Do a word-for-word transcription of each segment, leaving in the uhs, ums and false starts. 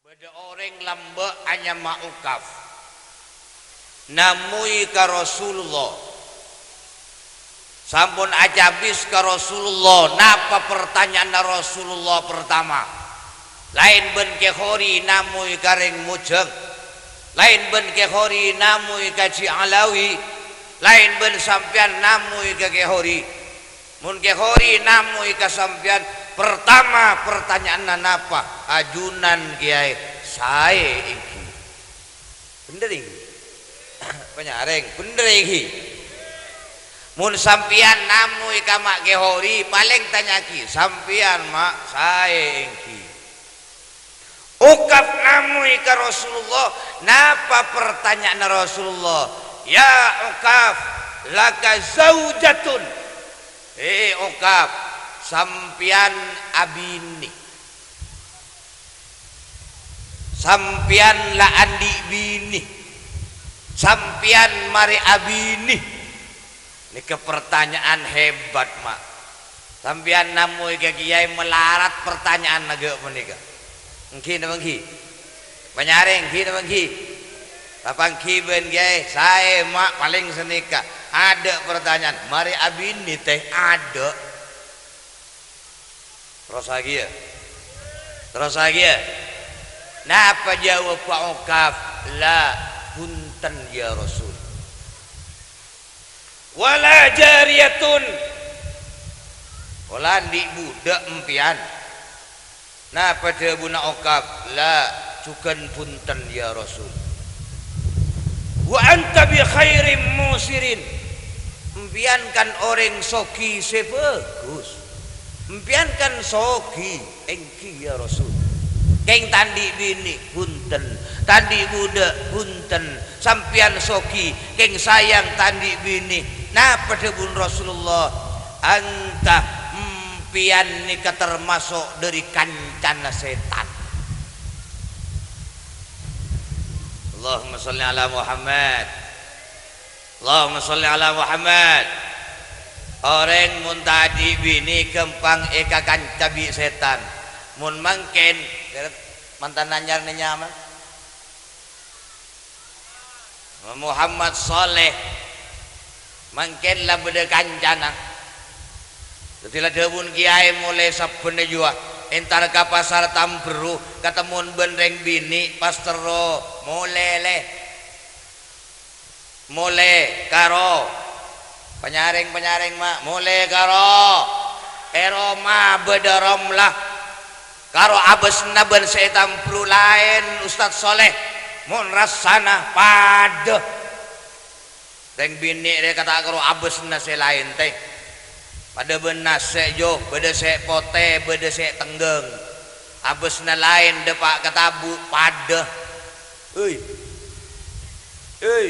Bâdâ orèng lambâ' anyama Ukaf. Namoy ka Rasulullah. Sampon acabis ka Rasulullah, napa partanya'anna Rasulullah partama? Laèn bân Kè Khori namoy ka rèng Mojang. Laèn bân Kè Khori namoy ka Ji Alawi. Laèn bân sampèyan namoy ka Kè Khori. Mon Kè Khori namoy ka sampèyan, partama partanya'anna napa? Ajunan Kèyaè, saè èngghi. Bhender èngghi? Panyarèng, bhender èngghi? Mon sampèyan namoy ka Ma' Kè Khori, palèng tanya'aghi, "Sampèyan, Ma', saè èngghi?" Ukaf namoy ka Rasulullah, napa partanya'anna Rasulullah? "Ya Ukaf, laka zaujatun." He Ukaf, sampèyan abinè. Sampèyan la andi' binè. Sampèyan marè abinè. Nèka partanya'an hebat, Ma'. Sampèyan namoy ka Kèyaè malarat partanya'anna ghâ' panèka. Èngghi napa èngghi? Panyarèng, èngghi napa èngghi? Napa èngghi bân Kèyaè? Saè, Ma', palèng sanèka. Adâ' partanya'an, marè abinè, tè? Adâ'. Terros lagi, ya. Terros lagi, ya. Napa jawab Ukaf? "La, bhunten, ya Rasul." "Wala jariyatun." Pola andi' budhâk empèyan. Napa dhâbuna Ukaf? "La, jhughân bhunten, ya Rasul." "Wa anta bi khairim musirin." Empèyan kan orèng soghi sè bhâghus. Empèyan kan soghi, èngghi, ya Rasul. Kèng ta' andi' binè, bhunten. Ta' andi' budhâk, bhunten. Sampèyan soghi, kèng sayang ta' andi' binè. Napa dhâbuna Rasulullah? "Anta, empèyan nèka tamaso' dhâri kancana sètan." Allahumma shalli ala Muhammad. Allahumma shalli ala Muhammad. Orèng mon ta' andi' binè ghâmpang èkakanca bi' sètan. Mon mangkèn, mantan anyar nè nyama? Muhammad Saleh. Mangkèn la bâdâ kancana. Dhâddhi la dhâbuna Kèyaè molaè sabbhânna juwa, entar ka pasar Tamberru, katemmo bân rèng binè, pas terro molè, lè. Molè karo, panyarèng-panyarèng, Ma', molè karo è roma bâdâ Romlah, karo abâsna bân sè è Tamberru laèn, Ustad Saleh, mon rassana padâ. Rèng binè rè ka ta' karo abâsna sè laèn, tè. Padâ bân nasè', Jo, bâdâ sè potè, bâdâ sè tengghâng. Abâsna laèn, dâpa' ka tabu', padâ. Hei. Hei.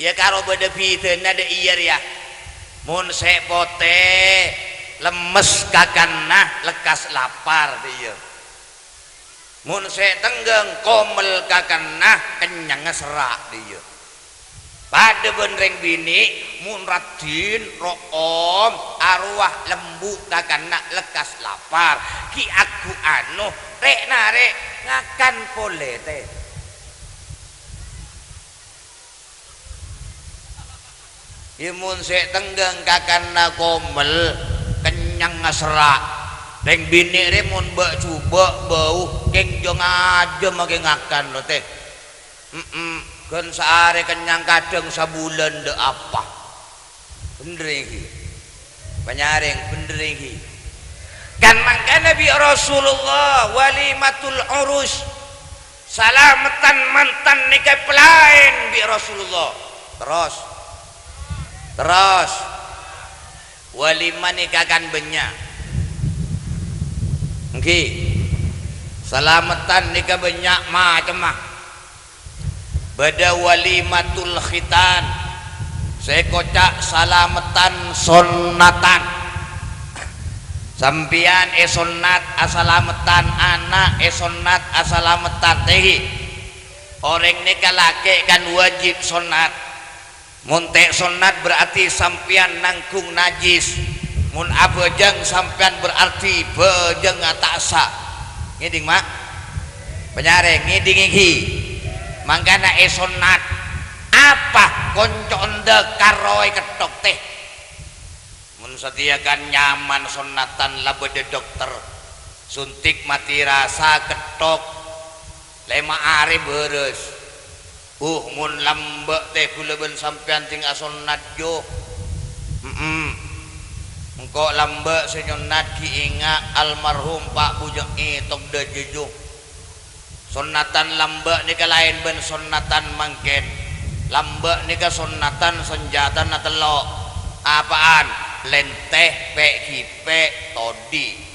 Iyâ karo bâdâ bhidhâna dâ' iyâ rèya. Mon sè potè, lemmes kakanna, lekkas lapar dâ' iyâ. Mon sè tengghâng, komel kakanna, kennyang serra' dâ' iyâ. Padâ bân rèng binè', mon raddhin, ro'om, arowa, lembu' kakanna, lekkas lapar, ghi' agghu' ano, rè'-narè', ngakan polè, tè. Iyâ, mon sè tengghâng kakanna komel, kennyang aserra'. Rèng binè' rè mon bâ'-jhubâ' bâu, kèng jhâ' ngajhâm makè ngakan, lo, tè. Em-em, ghân saarè kennyang, kadhâng sabulân dâ' apa. Bhendher èngghi. Panyarèng, bhendher èngghi. Kan mangkana bi' Rasulullah walimatul urus. Salameddhân mantan nèka èpalaèn bi' Rasulullah. Terros. Terros. Walimah nèka kan bânnya'. Èngghi. Salameddhân nèka bânnya' macemma. Bâdâ walimatul khitan, sè èkoca' salameddhân sonnatan. Sampèyan èsonnat asalameddhân, ana' èsonnat asalameddhân. Tèngghi, orèng nèka lakè' kan wajib sonnat. Mon ta' sonnat berarti sampèyan nangghung najis. Mon abhâjâng sampèyan berarti bhâjângnga ta' essa. Ngèdhing, Ma'? Panyarè, ngèdhingngè ghi. Mangkana èsonnat. Apa konco' endâ' karo èketthok, tè? Mon satèya kan nyaman sonnatan la bâdâ dokter. Suntik matè rasa, ketthok. Lèma' arè bârâs. Uh, mon lambâ' tè ghulâ bân sampèyan sèng asonnat, Jo. Hemm. Engko' lambâ' sè nyonnat ghi' ènga' almarhum Pa' Bunya'è Tokdhâjâ, Jo. Sonnatan lambâ' nèka laèn bân sonnatan mangkèn. Lambâ' nèka sonnatan sanjhâtana tello'. Apa'an? Lèntè, pè'-ghipè', todhi'.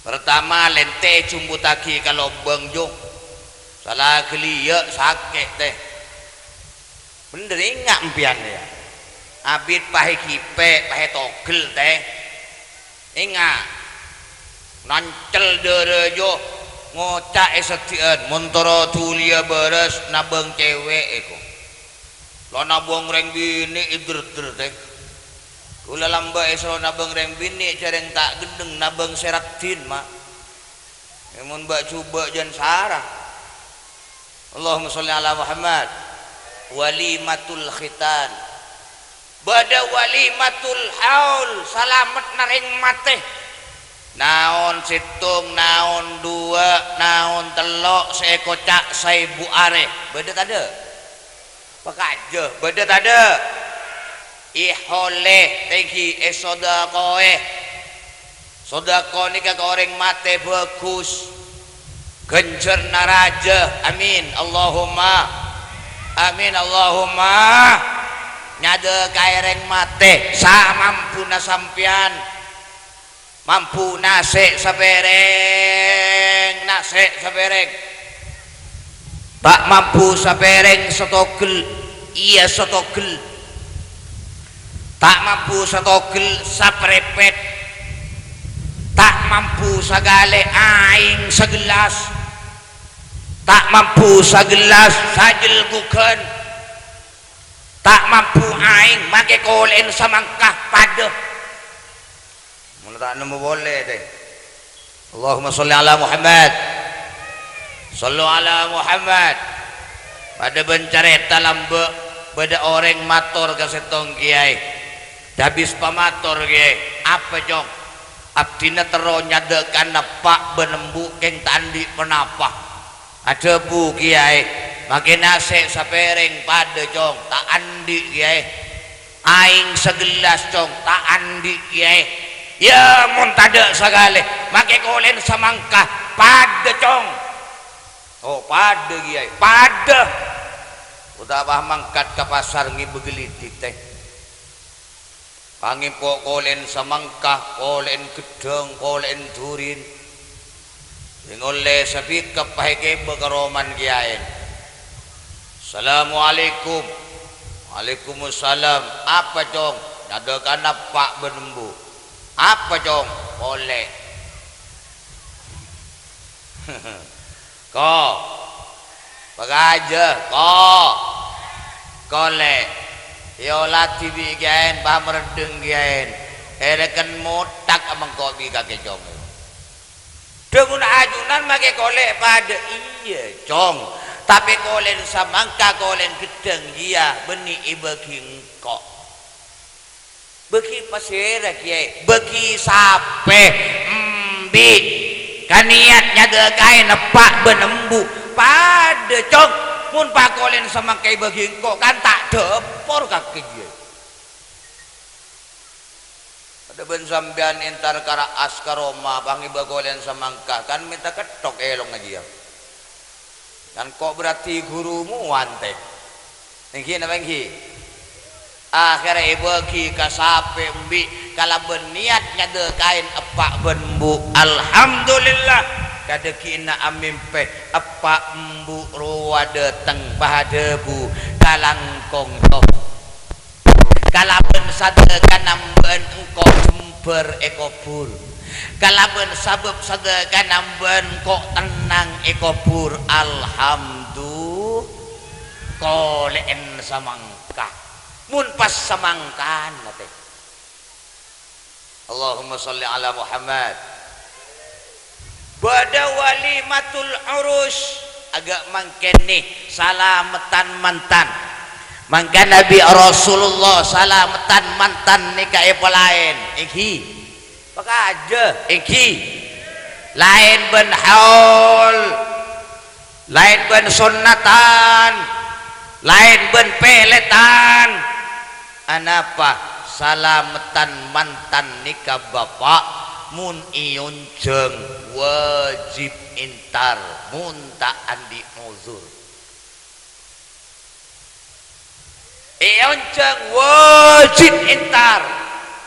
Partama, lèntè èjhumbuttaghi ka lobâng, Jo. Sala ghâliyâ' sakè', tè. Bhendher, ènga' empèyan, yâ. Abit pahè ghipè', pahè togel, tè. Ènga'. Nancel dârâ, Jo. Ngoca' è saddhi'ân, mon toro' dhuliyâ bârâs, nabâng cèwèk, èko. La nabâng rèng binè' èder-eder, tè. Ghulâ lambâ' èsoro nabâng rèng binè', jhârèng ta' ghendheng nabâng sè raddhin, ma'. È, mon bâ'-jhubâ' jân sara. Allahumma sholli ala Muhammad. Walimatul khitan. Bâdâ walimatul haul, salameddhâ rèng matè. Naon sèttong, naon duwâ', naon tello' sè èkoca' saèbu arè. Bâdâ tadâ'? Pakajâ, bâdâ tadâ'? Èholè tèngghi èsodâkowè. Sodâko nèka ka orèng matè bhâghus. Ghânjhârna rajâ. Amin. Allahumma. Amin. Allahumma. Nyadâkaè rèng matè samampuna sampèyan. Mampu nasè' sapèrèng, nasè' sapèrèng. Ta' mampu sapèrèng satogel, iyâ satogel. Ta' mampu satogel, saprèpèt. Ta' mampu saghâlè, aèng sagellas. Ta' mampu sagellas, sajelgughân. Ta' mampu aèng, makè kolè'en samangka, padâ. Mon ta' nemmo polè, tè. Allahumma sholli ala Muhammad. Shallu ala Muhammad. Padâ bân carèta lambâ', bâdâ orèng mator ka sèttong kèyaè. Dhâbis pamator, kèyaè. Apa, Cong? Abdhina terro nyadâ' ka neppa' bân embu' kèng ta' andi' ponapa. Adhâbu kèyaè, makè nasè' sapèrèng padâ, Cong, ta' andi', kèyaè. Aèng sagellas, Cong, ta' andi', kèyaè. Yâ, mon tadâ' sakalè, makè kolè'en samangka, padâ, Cong. Oh, padâ, kèyaè, padâ. Otabâ mangkat ka pasar ngèbâ ghâlidik, tè. Pangèmpo' kolè'en samangka, kolè'en ghedhâng, kolè'en durin. Sè ngollè sabikep pahèkèbâ ka romana kèyaèn. "Assalamualaikum." "Waalaikumsalam." "Apa, Cong?" "Nyadâ' ka neppa' bân embu'." "Apa, Cong?" "Kolè'." Ko. Pakajâ, ko. Kolè'. Èoladhi bi' kèyaèn, pamerreddhâng kèyaèn. Èrèken mothak amengko' bi' kakè, Cong. Dhâbuna ajunan makè kolè' padâ, iyâ, Cong. Tapè kolè'en samangka, kolè'en ghedhâng kèya bânnè èbâghi engko'. Bâghi pasèra, kèyaè? Bâghi sapè? Embi'. Kanèyat nyadâkaè neppa' bân embu'. Padâ, Cong. Mon pakolè'en samangka èbâghi engko', kan ta' dâpor kakè, kèyaè. Padâ bân sampèyan entar ka ra'as ka roma, pangèbâ kolè'en samangka, kan mènta ketthok è longnga jiyâ. Kan ko' berarti ghuru muwan, tè. Èngghi napa èngghi? Akhèrra èbâghi ka sapè embi' kalabân niyat nyadâkaè eppa' bân embu'. Alhamdulillah, kadhâggi'na amèmpè eppa' embu' rowa dâteng, pas adhâbu, "Kalangkong, Cong." Kalabân sadhâkana bân engko' jembhâr è kobhur. Kalabân sabâb sadhâkana bân engko' tennang è kobhur. Alhamdulillah. Kolè'en samangka. Mon pas samangkana, tè. Allahumma shalli ala Muhammad. Bâdâ wa Limatul urus, aga' mangkèn nè, salameddhân mantan. Mangkana bi' Rasulullah salameddhân mantan nèka èpalaèn, èngghi. Pakajâ, èngghi. Laèn bân haul, laèn bân sonnatan, laèn bân pèlètan. Anapa? Salameddhân mantan nèka, Bapa', mon èonjhâng wajib entar, mon ta' andi' ozur. Èonjhâng wajib entar,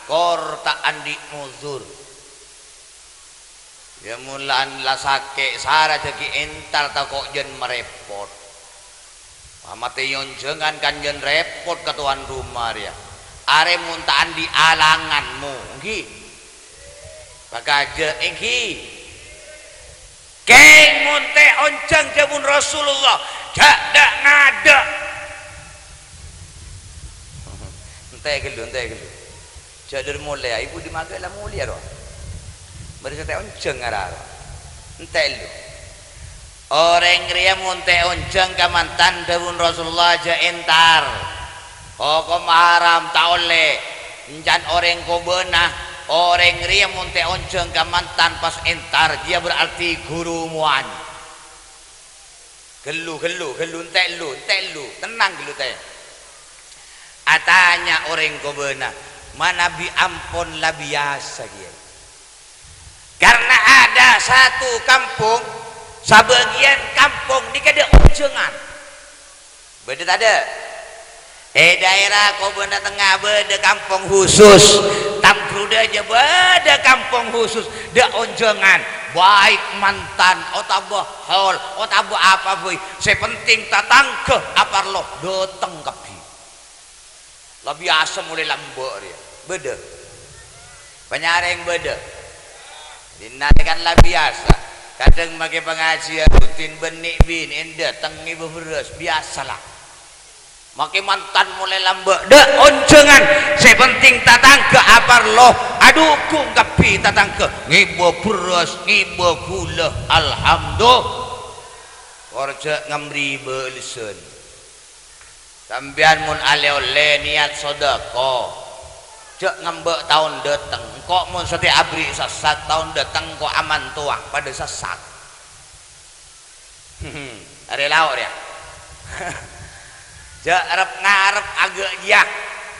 kor ta' andi' ozur. Yâ, mon la, la sakè' sara dhâggi' entar tako' jân marèpot. Mamatè èonjhângan kan jân rèpot ka towan roma rèya. Arè mon ta' andi' alangan, mo, èngghi? Pakajâ, èngghi? Kèng mon ta' èonjhâng dhâbuna Rasulullah, jhâ' dâ'-ngadâ'. Entè' ghâllu, entè' ghâllu. Jhâ' dâr molèya, ibu di maghâ la molèya, rowa. Marè sè ta' èonjhâng ara-ara. Entè' lu. Orèng rèya mon ta' èonjhâng ka mantan dhâbuna Rasulullah jhâ' entar. Hokom haram, ta' ollè. Èncan orèng kobâna, orèng rèya mon ta' èonjhâng ka mantan pas entar, dia berarti ghuru mowan. Ghâllu, ghâllu, ghâllu, entè' lu, entè' lu. Tennang ghâllu, tè. Atanya orèng kobâna, manabi ampon la biyasa kèya. Karena ada satu kampung, sabâgiyân kampong nèka dâ' onjhângan. Bâdâ tadâ'? È daerah Kobâna Tengnga bâdâ kampong khusus, Tambru Dâjâ bâdâ kampong khusus, dâ' onjhângan, baik mantan otabâ hol otabâ apa bhâi, sè penting tatangghâ aparlo dâteng kabbhi. La biyasa molè lambâ' rèya. Bâdâ. Panyarèng bâdâ. Dinna' kan la biyasa. Kadhâng makè pangajiân rutin bân nè'-binè'en dâteng ngibâ bherrâs. Biyasa la. Makè mantan molè lambâ'. Dâ' onjhângan. Sè penting tatangghâ aparlo. Adhughung kabbhi tatangghâ. Ngibâ bherrâs, ngibâ ghulâ. Alhamdulillah. Kor jhâ' ngamri bâlessân. Sampèyan mon alè-ollè niyat sodâko, jhâ' ngambâ' taon dâteng. Engko' mon satèya aberri' sassak, taon dâteng engko' amantowa padâ sassak. Arè lao' rèya. Jhâ' rep-ngarep aghâ' jiyâ.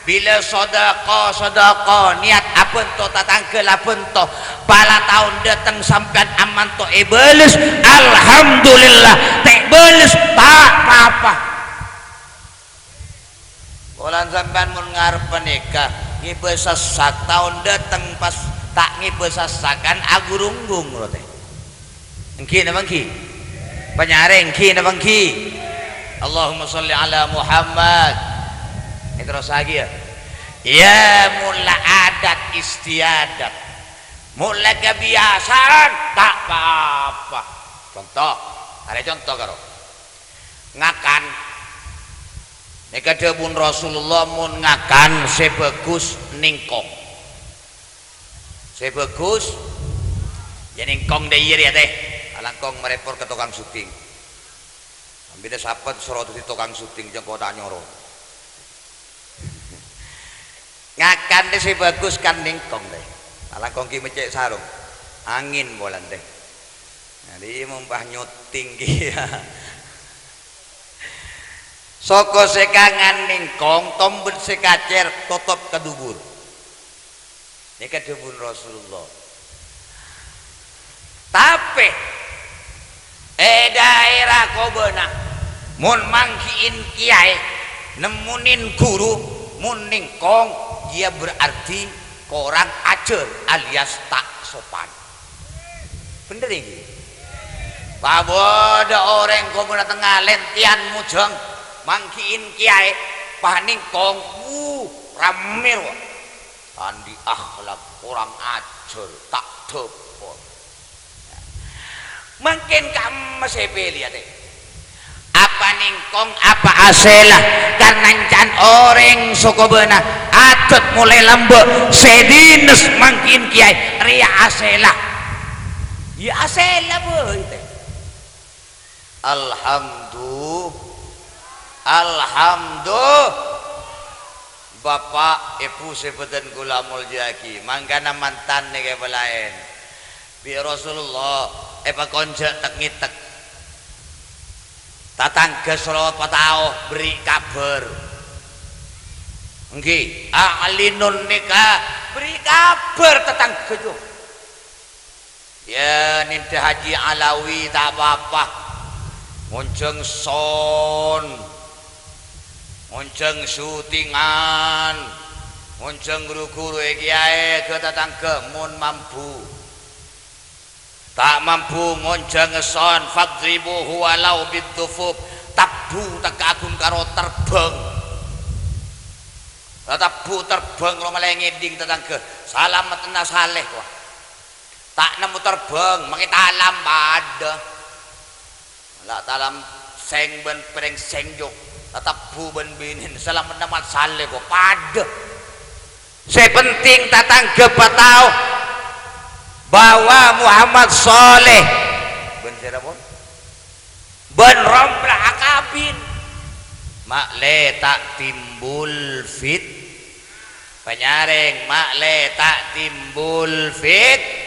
Bilâ sodâko, sodâko, niyat abhânto tatangghâ la bhânto. Pala taon dâteng sampèyan amanto èbâles, alhamdulillah, ta' èbâles, ta' pa-apa. Polana sampèyan mon ngarep panèka, ngibâ sassak, taon dâteng pas ta' ngibâ sassakan, agurunggung, ro, tè. Èngghi napa èngghi? Panyarèng, èngghi napa èngghi? Allahumma shalli ala Muhammad. Èterrossaghi, yâ. Yâ, mon la adat istiadat. Mon la kabiyasaan, ta' pa-apa. Conto, arè conto, karo. Ngakan. Nèka dhâbuna Rasulullah, mon ngakan sè bhâghus nèngkong. Sè bhâghus, jhâ' nèngkong dâ' iyâ rèya, tè. Alangkong marèpot ka tokang syuting. Ambina sapa soro dhâddhi tokang syuting, jhâ' engko' ta' nyoro. Ngakan dâ' sè bhâghus kan nèngkong, tè. Alangkong ghi' meccè' sarong. Angèn polana, tè. Jadi mompah nyuting kèya. Soko sè kangan nèngkong, tombet sè kacèr totop ka dubur. Nèka dhâbuna Rasulullah. Tapè, è daerah Kobâna, mon mangghi'in kèyaè, nemmonin ghuru, mon nèngkong, iyâ berarti korang ajhâr alias ta' sopan. Bhender èngghi? Pabâdâ orèng Kobâna Tengnga lèntèyan mojhâng, mangghi'in kèyaè, pas nèngkong, wuh, ramè rowa. Andi' akhlak, korang ajhâr, ta' dhâpor. Mangkèn ka'emma sè èpèlè, atè. Apa nèngkong, apa asèla? Karna èncan orèng Sokobâna, adat molaè lambâ', sè dinnes mangkèn kèyaè, rèya asèla. Iyâ, asèlla bhâi, tè. Alhamdu-, alhamdu-, Bapa', Èbhu sè bhâdhân kaulâ molja'aghi, mangkana mantan nèka bâlâèn. Bi' Rasulullah èpakonjhâ' tek-ngètek. Tatangghâ soro patao, berri' kabhâr. Èngghi, a'linun nikah, berri' kabhâr tatangghâ, Jo. Yâ, nèndhâ Haji Alawi ta' pa-apa. Ngonjhâng sound, ngonjhâng syutingan, ngonjhâng ru-ghuru è kèyaè ghâ tatangghâ mon mambu. Ta' mambu ngonjhâng sound, fadribuhu walau biddufuf. Tabbhu tekka' aghung karo terbhâng. La tabbhu terbhâng, lo malè ngèdhing tatangghâ. Salameddhâ Saleh, wah. Ta' nemmo terbhâng, mangkè talam padâ. La talam sèng bân pèrèng sèng, Jo. La tabbhu bân binèn, salameddhâ Mat Saleh, ko padâ. Sè penting tatangghâ patao bahwa Muhammad Saleh bân sèra pon? Bân Romlah akabin. Ma'lè ta' timbul fit-, panyarèng, ma'lè ta' timbul fit-,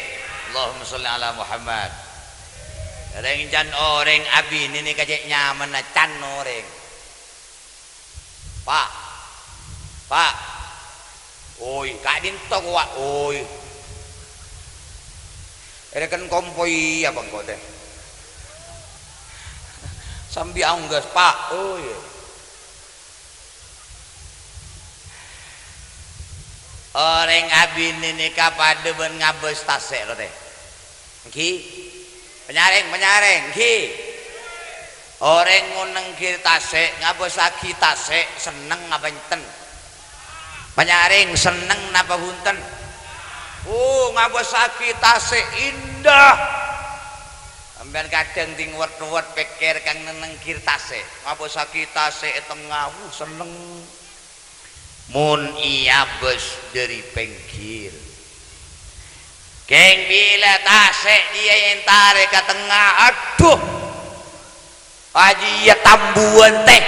Allahumma sholli ala Muhammad. Rèng can orèng abinè nèka cè' nyamana can orèng. Pa'. Pa'. Oi, ka'dinto kowa, oi. Èrèken kompoy iyâ bângko tè. Sambi aongghâs, Pa', oi. Orèng abinè nèka padâ bân ngabâs tasè', ro, tè. Èngghi? Panyarèng, panyarèng, èngghi? Orèng mon nengghir tasè', ngabâssaghi tasè', senneng apa enten? Panyarèng, senneng napa bhunten? Oh, ngabâssaghi tasè' indah. Sampèyan kadhâng ding wet-wet pèkkèr kang neng-, nengghir tasè'. Ngabâssaghi tasè' è tengnga, wuh, senneng. Mon èabâs dâri pèngghir. Kèng bilâ tasè' jiyâ èntarè ka tengnga, adhu! Pajiyâ tambuwân tè.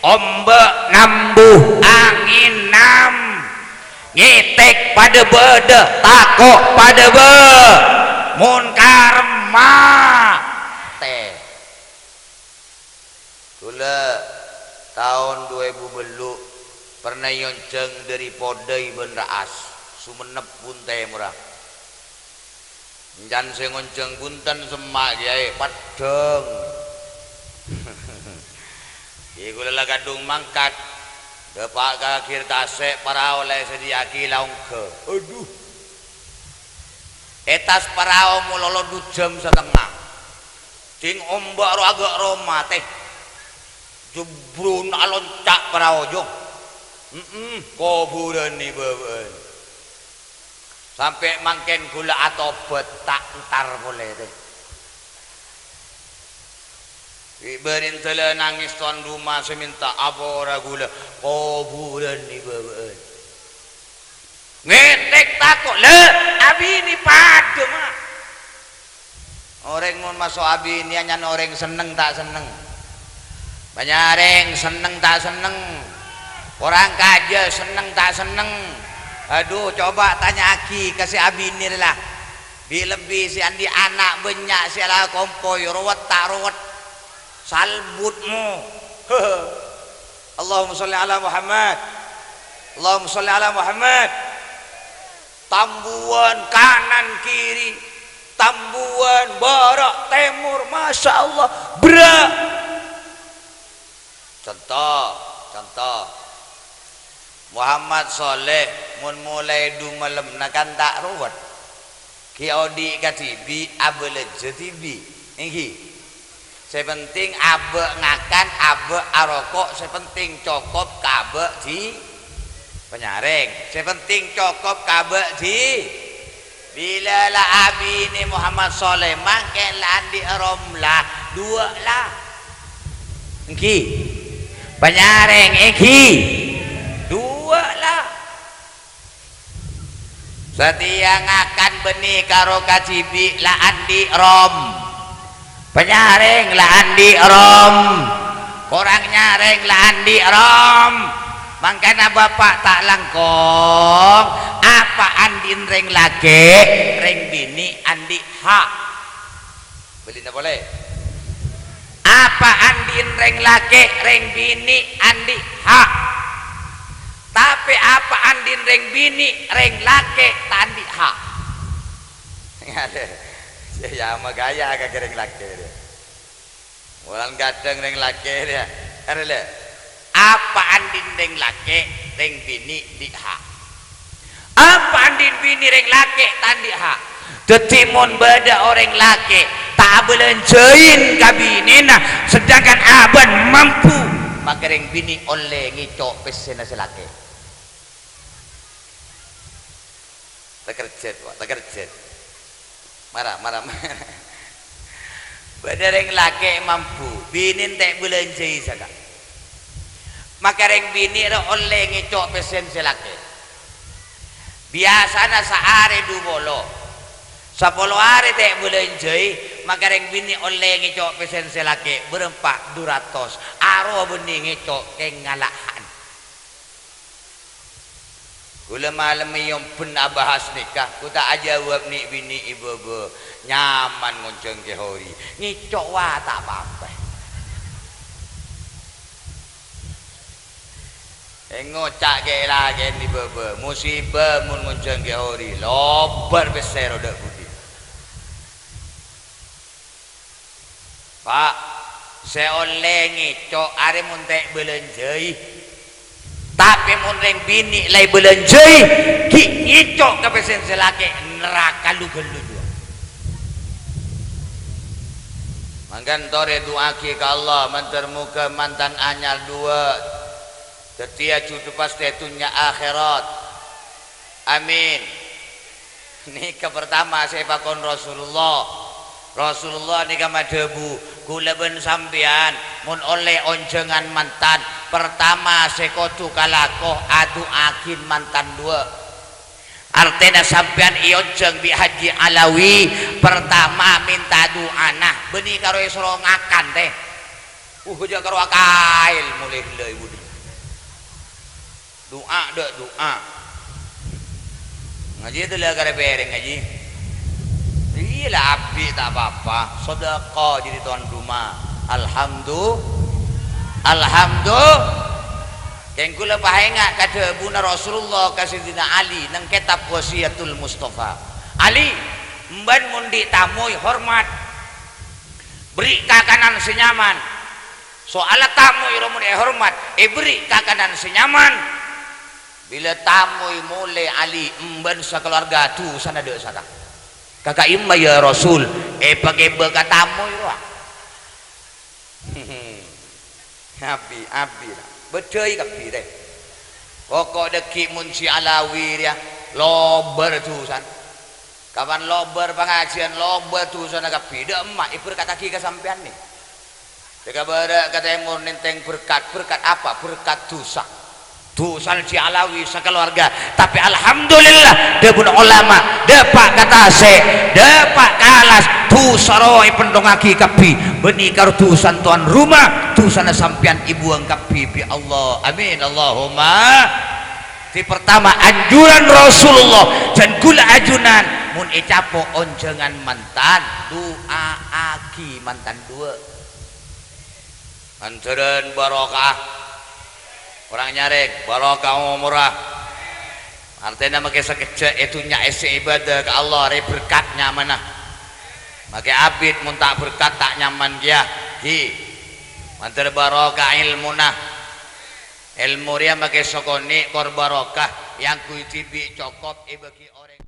Ombâ' nambu, angèn nam. Ngètèk padâ bâdâ, tako' padâ bâ-, mon karma tè. Kaulâ taon du èbu bâllu' perna èonjhâng dâri Podai bân Ra'as, Songennep Bun Tèmorra. Èncan sè ngonjhâng bhunten semma' kèyaè, peddhâng. Ghi kaulâ la kadhung mangkat, dâpa' ka gir tasè', parao la èsadhiyâaghi la ongghâ. Adhu! È attas parao malolo du jam satengnga. Ding ombâ' ro agâ' roma, tè. Jebrun alonca' parao, Jo. Mm-mm, kobhurân è bâbâ'ân. Sampè' mangkèn kaulâ atobhât, ta' entar polè, tè. Bi' bârindhâlâ nangès towan roma sè mènta apora kaulâ, kobhurân è bâbâ'ân. Ngètèk tako', lè, abinè padâ, ma'. Orèng mon maso' abinè èyan orèng senneng ta' senneng? Panyarèng senneng ta' senneng? Korang kajâ senneng ta' senneng? Adhu, coba tanya'aghi ka sè abinè rèya la. Bi-, lebbi sè andi' ana' bânnya' sè la kompoy, rowet ta' rowet? Salbut mo. Allahumma sholli ala Muhammad. Allahumma sholli ala Muhammad. Tambuwân kanan kiri, tambuwân bârâ' tèmor, masya Allah, bra. Conto, conto. Muhammad Shaleh, mon molaè du malemma kan ta' rowet. Ghi' odi' kadhibi', abâlâjâ dhibi'. Èngghi. Sè penting abâ' ngakan, abâ' aroko', sè penting cokop ka abâ' dhi-, panyarèng. Sè penting cokop ka abâ' dhi-, Bilâ la abinè Muhammad Shaleh, mangkèn la andi' Romlah, duwâ' la. Èngghi. Panyarèng, èngghi. Duwâ' la. Satèya ngakan bânnè karo kadhibi' la andi' rom. Panyarèng la andi' rom. Korang nyarèng la andi' rom. Mangkana bapa' ta' langkong, apa andi'na rèng lakè', rèng binè' andi' ha'. Bâlina polè. Apa andi'na rèng lakè', rèng binè' andi' ha'. Tapè apa andi'na rèng binè', rèng lakè' ta' andi' ha'. Iyâ, magaya ka rèng lakè' rèya. Wulan kadhâng rèng lakè' rèya. Arè lè. Apa andi'na rèng lakè', rèng binè' andi' ha'. Apa andi'na binè' rèng lakè' ta' andi' ha'. Dhâddhi mon bâdâ orèng lakè' ta' abâlânjâi ka binèna, sedangkan abâ'na mampu, maka rèng binè' ollè ngèco' pèssèna sè lakè'. Takerjhât, Pak, takerjhât. Mara, mara, mara. Bâdâ rèng lakè' mampu, binèna ta' èbâlânjâi saka. Maka rèng binè' rowa ollè ngèco' pèssèna sè lakè'. Biyasana saarè du polo. Sapolo arè ta' èbâlânjâi, maka rèng binè' ollè ngèco' pèssèna sè lakè' bârâmpa? Du ratos. Arowa bânnè ngèco' kèng ngala'an. Kaulâ malem èyombhân abahas nèka, ghu ta' ajâwâb nè'-binè' è bâbâ, nyaman ngonjhâng Kè Hori. Ngèco' wa ta' pa-apa. Èngoca' kè lakèna è bâbâ, musibâ mon ngonjhâng Kè Hori, lobâr pèssè rowa dâ' budi. Pa', sè ollè ngèco' arè mon ta' èbâlânjâi. Tapè mon rèng binè' la èbâlânjâi, ghi' ngèco' ka pèssèna sè lakè', neraka lu-ghâllu duwâ'. Mangkana torè du'aaghi ka Allah, mandhâr moghâ mantan anyar duwâ' dhâddhiyâ jhudhu pastè è dhunnya akhèrat. Amin. Nèka partama sè èpakon Rasulullah. Rasulullah nèka madhâbu, "Kaulâ bân sampèyan mon ollè onjhângan mantan, partama sè kodhu kalako adu'aaghi mantan duwâ'." Artèna sampèyan èonjhâng bi' Haji Alawi, partama mènta du'ana, bânnè karo èsoro ngakan, tè. Uh, jhâ' karo akaèl molè ghellâ' è budi. Du'a, dâ', du'a. Ngajhi tella karè pèrèng, ngajhi. Iyâ la, abit ta' pa-apa. Sedekah jadi tuan rumah. Alhamdu-, alhamdu-, Kèng kaulâ paènga' ka dhâbuna Rasulullah ka Sayyidina Ali neng kètab Wasiyatul Mustafa. "Ali, embân mon andi' tamoy hormat. Berri' kakanan sè nyaman." Soalla tamoy rowa mon èhormat, èberri' kakanan sè nyaman. Bilâ tamoy molè Ali, embân sakalowarga dhusana dâ' saka. "Kaka'imma, ya Rasul, èpakèbâ ka tamoy rowa?" Abi, abi, la. Bâdâi kabbhi, rè. Poko' dhâggi' mon si Alawi rèya, lobâr dhusana. Kapan lobâr pangajiân, lobâr dhusana kabbhi. Dâ' emma' èberkadhâghi ka sampèyan, nè. Dâ' ka bârâ' ka tèmor nèntèng berkat. Berkat apa? Berkat dhusa. Dhusana si Alawi sakalowarga. Tapè alhamdulillah, dhâbuna ulama, dâpa' ka tasè', dâpa' ka alas, dhusa rowa èpèntongngaghi kabbhi. Bânnè karo dhusana towan roma, dhusana sampèyan èbuwâng kabbhi bi' Allah. Amin. Allahumma. Sè partama, anjuran Rasulullah, jhân kaulâ ajunan, mon ècapo' onjhângan mantan, du'aaghi mantan duwâ'. Mandhârân barokah. Korang nyarèng, barokah omorra. Artèna makè sakejjhâ' è dhunnya essè ibadah ka Allah, rè berkat nyamana. Makè abit mon ta' berkat ta' nyaman kèya. Hi. Mandhâr barokah èlmona. Èlmo rèya makè sakonè' kor barokah, èangghuy dhibi' cokop èbâgi orèng.